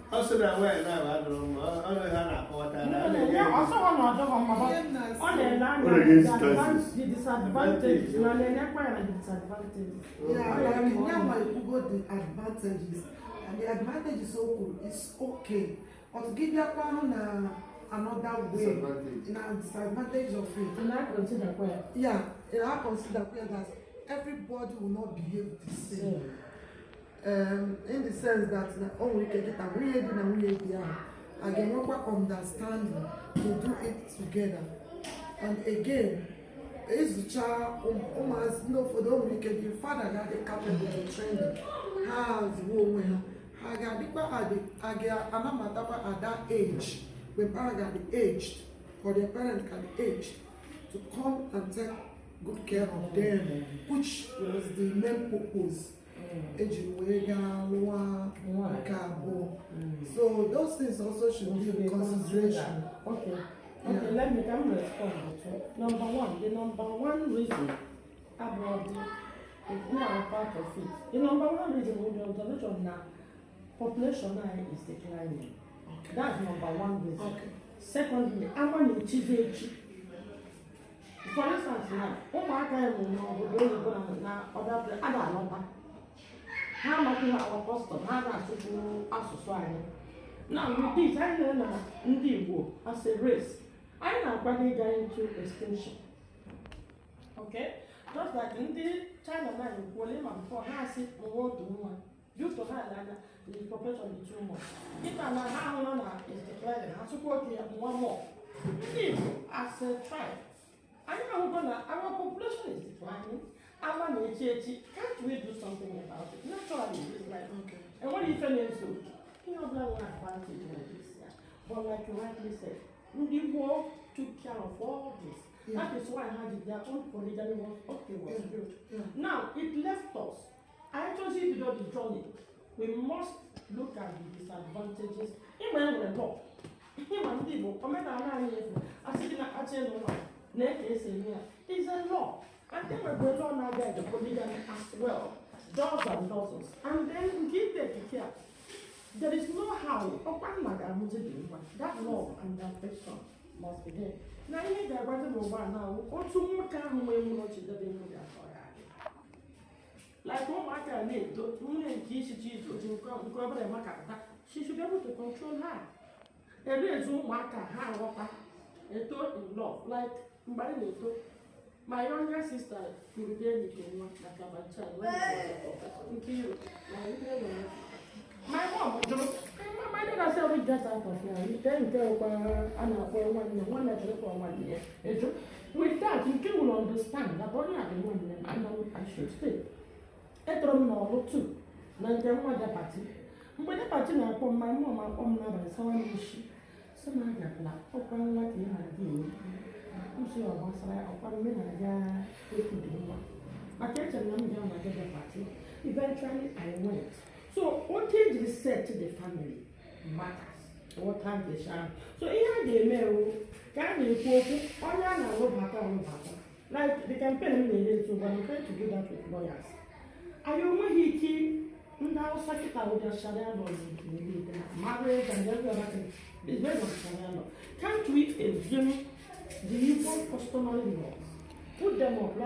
Also, that way now, I don't know. I don't know what I also one of them on the land the disadvantages. You are the disadvantages. Yeah, like now you got the advantages, and the advantage is so good. It's okay, but to give you another way, disadvantage of it. And I consider where. Yeah, and I consider that everybody will not behave the same. In the sense that we can get a weird and weird, again, what understanding to do it together. And again, is the child almost no for the weekend, your father got the capable to train them. How's woman? I got at that age, when parents got the aged, or their parents got the aged, to come and take good care of them, which was the main purpose. So those things also should be in consideration. Okay. Okay, let me respond to number one. The number one reason abroad is not part of it. The number one reason with the observation now, population now is declining. Okay. That's number one reason. Okay. Secondly, I'm going to teach. For instance, now, other place, how much our custom, how much society. Now, with this, I know that igbo as a race, I know probably going to extinction. Okay? Just like in the China, before, now I see more to one. Due to that, the population is too much. If I know how long is declining, I support one more. As a tribe, I know our population is declining. Can't we do something about it? Naturally, it's like, okay. And what if any so? You know, that one advantage like this, yeah. But like you rightly said, the war took care of all this. Yeah. That is why I had their own polygamy was built. Yeah. Now, it left us. I actually did not the journey. We must look at the disadvantages. Even when law. Even people, comment around here. I said, I tell you, it's a law. And then we go on now there, the polygamy as well, dozens and dozens. And then give them care. There is no how, that love and affection must be there. Now, you are going to over now, also more time when you watch the baby. Like one matter, need to go over the market. She should be able to control her. There is no matter how, a thought in love, like my younger sister, you will get it in one like a child. My mom, my dad said, we get out of here. You tell Anna for 1 year, for 1 year. With that, you will understand that only at the 1 year, I should stay. I don't know too. Then there was a party. When the party, I come my mom, I come now, and so on. Some of that, open like you had. I'm sure I was like, I can't tell them I get a party. Eventually, I went. So, what did they say to the family matters. What time they shine. So, here they may can they go, like the campaign they did, so I'm trying to do that with lawyers. I don't he now such a with the Sharia law, marriage and every other thing. It's very much Sharia law. Can't we assume the Igbo customary laws, put them up like